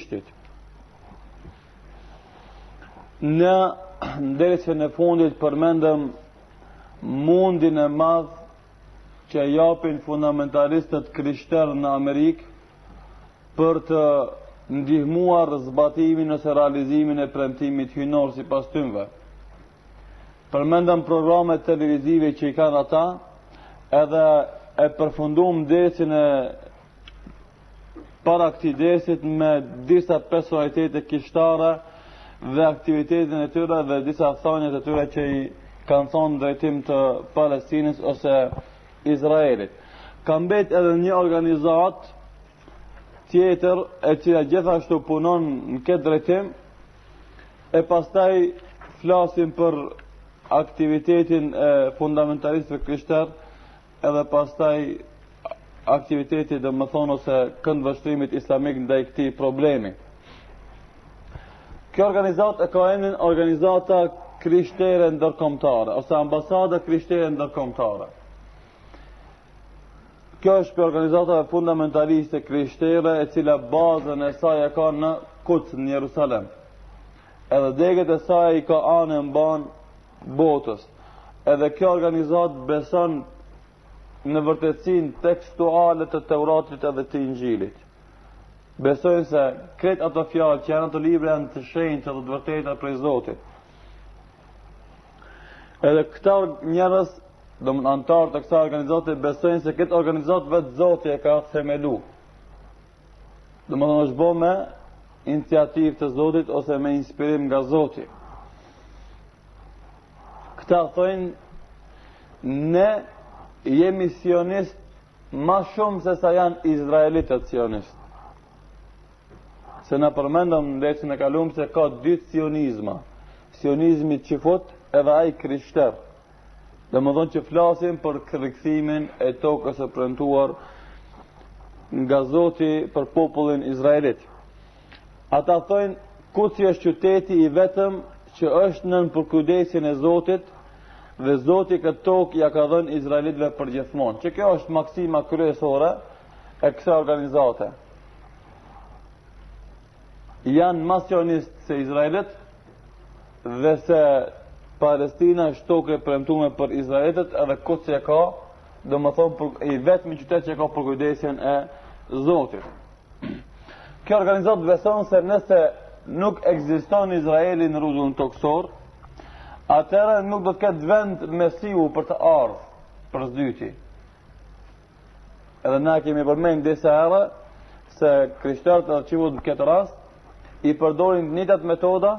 Krishtit. Në dersin e fundit përmendëm mundin e madh që japin fundamentalistët krishterë në Amerikë për të ndihmuar zbatimin ose realizimin e premtimit hyjnor sipas tynve. Përmendëm programet televizive që i kanë ata, edhe e përfundum dersin e para këtij dersit me disa personalitete kishtare dhe aktivitetin e tyre dhe disa thënie të tyre që i kanë thonë në drejtim të Palestinës ose Izraelit. Ka mbet edhe një organizatë tjetër e cila gjithashtu punon në këtë drejtim e pastaj flasim për aktivitetin e fundamentalistëve krishterë edhe pastaj aktiviteti domethënë ose këndvështrimit islamik ndaj këtij problemi. Kjo organizatë e ka emrin Organizata Krishtere Ndërkombëtare ose Ambasada Krishtere Ndërkombëtare. Kjo është prej organizatave fundamentaliste krishtere e cila bazën e saj e ka në Kuds në Jerusalem. Edhe degët e saj i ka anë e mbanë botës. Edhe kjo organizatë beson në vërtetësinë tekstuale të Teuratit edhe të Inxhilit. Besojnë se krejt ato fjalë që janë ato libra janë të shenjta dhe të vërteta prej Zotit. Edhe këta njerëz, domethënë anëtarë të kësaj organizate, besojnë se këtë organizatë vetë Zoti e ka themelu. Domethënë është bo me iniciativë të Zotit ose me inspirim nga Zoti. Këta thojnë ne jemi sionist ma shumë se sa janë izraelitët sionist. Se na përmendëm në dersin e kalum se ka dy sionizma. Sionizmi çifut edhe ai krishter. Domethënë që flasim për rikthimin e tokës së premtuar nga Zoti për popullin izraelit. Ata thojnë, Kudsi është qyteti i vetëm që është nën përkujdesjen e Zotit dhe Zoti këtë tokë ia ka dhënë izraelitëve përgjithmonë. Që kjo është maksima kryesore e kësaj organizate. Janë ma sionist se izraelitët dhe se Palestina është tokë e premtume për izraelitët edhe Kudsi e ka, domethënë për, i vetmi qytet që ka përkujdesjen e Zotit. Kjo organizatë beson se nëse nuk ekziston Izraeli në rruzullin tokësor, atëherë nuk do të ketë vend Mesihu për të ardhur për së dyti. Edhe na kemi përmend disa herë se krishterët dhe çifutët në këtë rast i përdorin të njëjtat metoda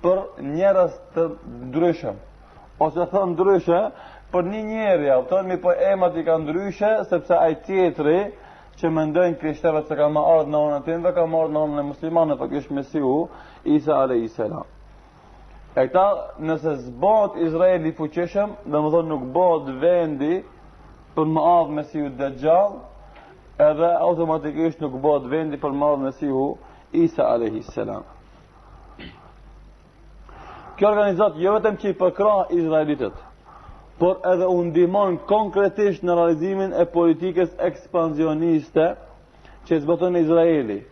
për njerëz të ndryshëm. Ose thënë ndryshe, për një njeri, a kupton, mirëpo emrat i kanë ndryshe, sepse ai tjetri që mendojnë krishterët se ka me ardhë në anën e tyne, ka me ardhë në anën e muslimanëve, faktikisht Mesihu, Isa a.s. E këta, nëse s'bohet Izraeli i fuqishëm, domethënë nuk bohet vendi për me ardhë Mesihu Dexhall, edhe automatikisht nuk bohet vendi për me ardhë Mesihu Isa a.s. Kjo organizatë jo vetëm që i përkrah izraelitët, por edhe u ndihmon konkretisht në realizimin e politikës ekspansioniste që e zbaton Izraeli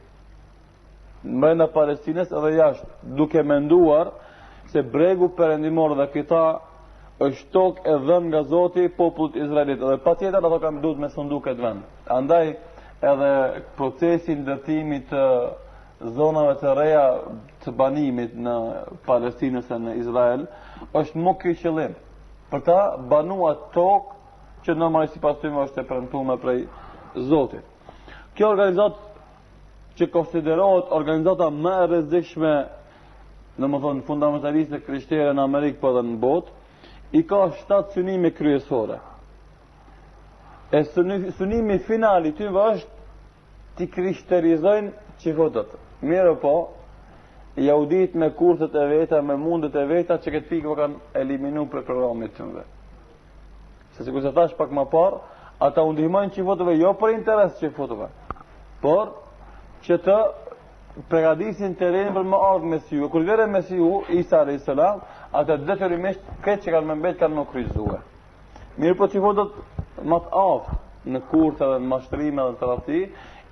brenda Palestinës edhe jashtë, duke menduar se bregu perëndimor dhe këta është tokë e dhënë nga Zoti popullit izraelit dhe patjetër ato kanë duhet me sundu këtë vend. Andaj edhe procesi i ndërtimit të zonave të reja të banimit në Palestinë ose në Izrael është mu ky qëllim për ta banuar tokë që normalisht sipas tyre është e premtuar prej Zotit. Kjo organizatë që konsiderohet organizata më e rrezikshme, domethënë fundamentaliste krishtere në Amerikë po edhe në botë, i ka shtatë synime kryesore. E synimi final i tyre është t'i krishterizojnë çifutët. Mirëpo, jahudit me kurthet e veta, me mundet e veta, që këtë pikë e kanë eliminu prej programit tyre. Se sikurse thash pak më parë, ata u ndihmojnë çifutëve jo për interes çifutëve, por që të pregadisin terrenin për me ardhë Mesihu. Kur vjen Mesihu, Isa a.s., ata detyrimisht këtë që kanë me mbet kanë me kryqëzue. Mirëpo çifutët ma të aftë në kurthe dhe në mashtrime dhe në tradhti,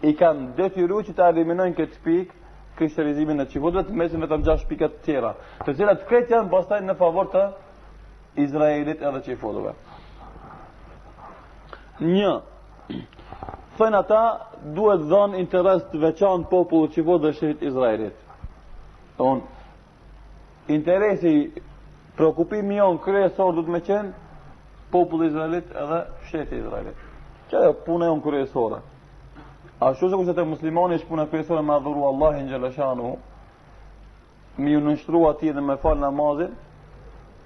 i kanë detyru që ta eliminojnë këtë pikë. krishterizimin e çifutëve, të mbesin vetëm 6 pika të tjera, të cilat krejt janë pastaj në favor të Izraelit edhe çifutëve. Një, thënë ata duhet dhënë interes të veçantë popullit çifut dhe shtetit Izraelit. Thonë, interesi, preokupimi jonë kryesor duhet me qenë populli Izraelit edhe shteti Izraelit. Që puna jonë kryesore. Ashtu sikurse te muslimani është puna kryesore me adhuru Allahin xheleshanuhu, me ju nënshtru atij dhe me falë namazin,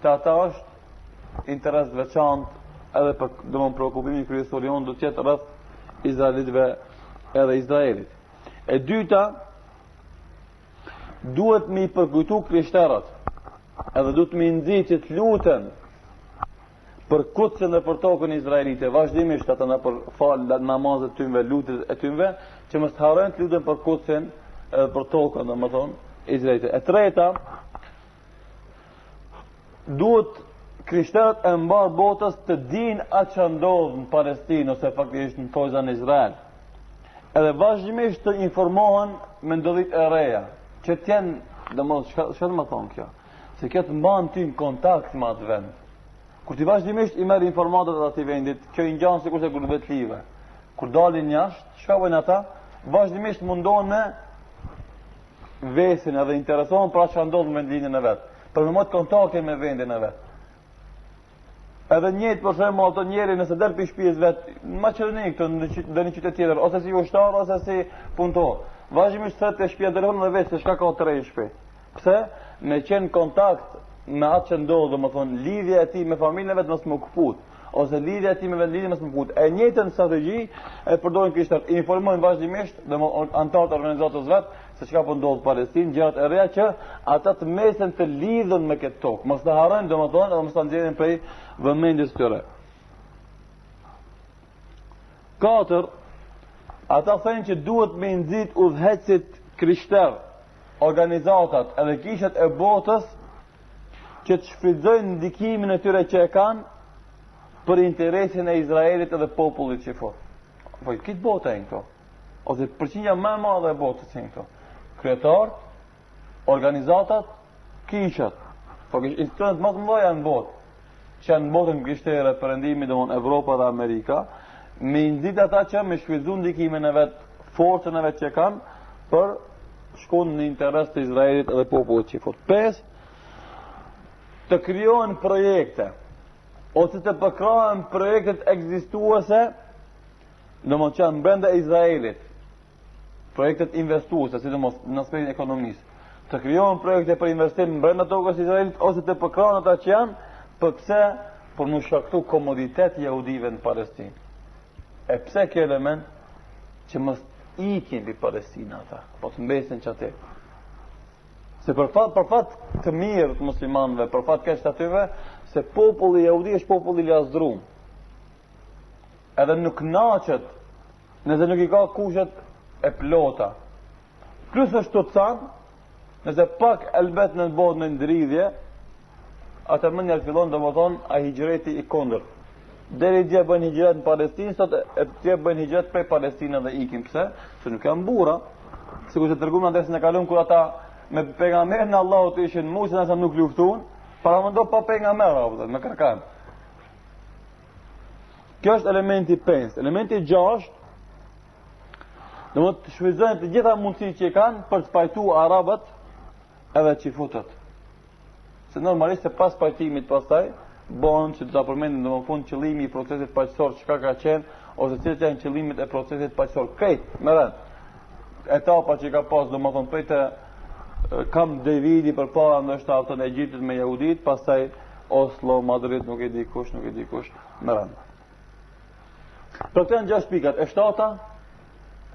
te ata është interes të veçantë edhe për domethënë preokupimi kryesor jonë do të jetë rreth izraelitëve edhe Izraelit. E dyta, duhet me i përkujtu krishterët, edhe duhet me i nxit që të luten për Kudsin dhe për tokën izraelite, vazhdimisht ata nëpër fal namazet e tynve, lutjet e tynve, që mos të harrojnë të luten për Kudsin edhe për tokën, domethënë, izraelite. E treta, duhet krishterët e mbarë botës të dinë atë që ndodh në Palestinë ose faktikisht në thonjëza në Izrael. Edhe vazhdimisht të informohen me ndodhitë e reja, që të jenë, domethënë, çka çka do me thonë kjo? Se kjo të mban ty në kontakt me atë vend. Kur ti vazhdimisht i merr informatat e atij vendit, kjo i ngjan sikurse gurbetlive. Kur dalin jashtë, çka bëjnë ata? Vazhdimisht mundohen me vesin edhe interesohen për atë çka ndodh në vendlindjen e vet, për me mbajt kontaktin me vendin e vet. Edhe njëjtë për shembull ato njeri nëse del prej shtëpisë vet, në Maqedoni këtu në në një qytet tjetër ose si ushtar ose si punëtor. Vazhdimisht thërret te shtëpia telefon dhe vet se çka ka të re në shtëpi. Pse? Me qenë në kontakt me atë që ndodh, domethënë lidhja e tij me familjen e vet mos me u kput, ose lidhja e tij me vendlindjen mos me u kput. E njëjtën strategji e përdorin krishterët, informojnë vazhdimisht, domethënë anëtarët e organizatës vet se çka po ndodh në Palestinë, gjërat e reja që ata të mesen të lidhun me këtë tokë, mos ta harrojnë domethënë edhe mos ta nxjerrin prej vëmendjes së tyre. Katër, ata thonë që duhet me nxit udhëheqësit krishterë organizatat edhe kishat e botës që të shfrytëzojnë ndikimin e tyre që e kanë për interesin e Izraelit edhe popullit çifut. Po krejt bota janë këto. Ose përqindja më e madhe e botës janë këto. Kryetarët, organizatat, kishat. Po institucionet më të mëdha në botë, që janë në botën krishtere, perëndimi, domethënë Evropa dhe Amerika, me i nxit ata që me shfrytëzu ndikimin e vet, forcën e vet që kanë për shku në interes të Izraelit edhe popullit çifut. 5. Të krijohen projekte ose të përkrahen projektet ekzistuese, domethënë që janë brenda Izraelit, projektet investuese, sidomos në aspektin e ekonomisë, të krijohen projekte për investim brenda tokës së Izraelit ose të përkrahen ata që janë, për pse për m'u shkaktu komoditet jehudive në Palestinë. E pse kjo element që mos ikin prej Palestine ata, po të mbesin qaty. Se për fat, për fat të mirë të muslimanëve, për fat keq të atyve, se populli jehudi është popull i lazdrum. Edhe nuk knaqet Nëse nuk i ka kushtet e plota. Plus është tucan, nëse pak elbet në botë në ndridhje, atë menjëherë fillon domethënë ai hixhreti i kundërt. Deri dje bëjnë hixhret në Palestinë, sot e dje bëjnë hixhret prej Palestine dhe ikin. Pse? Se nuk janë burra. Sikurse treguam në dersin e kalum kur ata me pejgamberin e Allahut ishin Musa nëse nuk luftuan, paramendo pa pejgamber apo me kërkan. Kjo është elementi 5. Elementi 6 domethënë të shfrytëzojnë të gjitha mundësitë që kanë për të pajtu arabët edhe çifutët. Se normalisht se pas pajtimit pastaj bëhen që do ta përmendim në fund qëllimi i procesit paqësor çka ka qenë ose cilat janë qëllimet e procesit paqësor krejt me rend. Etapa që ka pas domethënë prej te Camp Davidi përpara ndoshta ato në Egjiptit me jehudit, pastaj Oslo, Madrid, nuk e di kush, nuk e di kush, me rend. Pra këto janë gjashtë pikat. E shtata,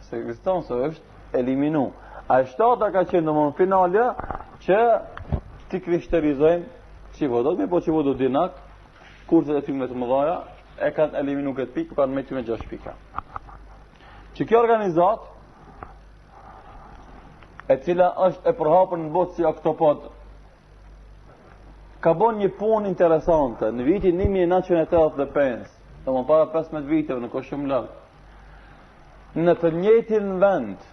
s'ekziston se është eliminu. A e shtata ka qenë domethënë finalja që t'i krishterizojmë çifutët, mirëpo çifutët dinak, kurthet e tyne të mëdhaja, e kanë eliminu këtë pikë, kanë metë me gjashtë pika. Që kjo organizatë, e cila është e përhapur në botë si oktopod, ka bon një punë interesante në vitin 1985, domethënë para 15 viteve, nuk është shumë larg. Në të njëjtin vend.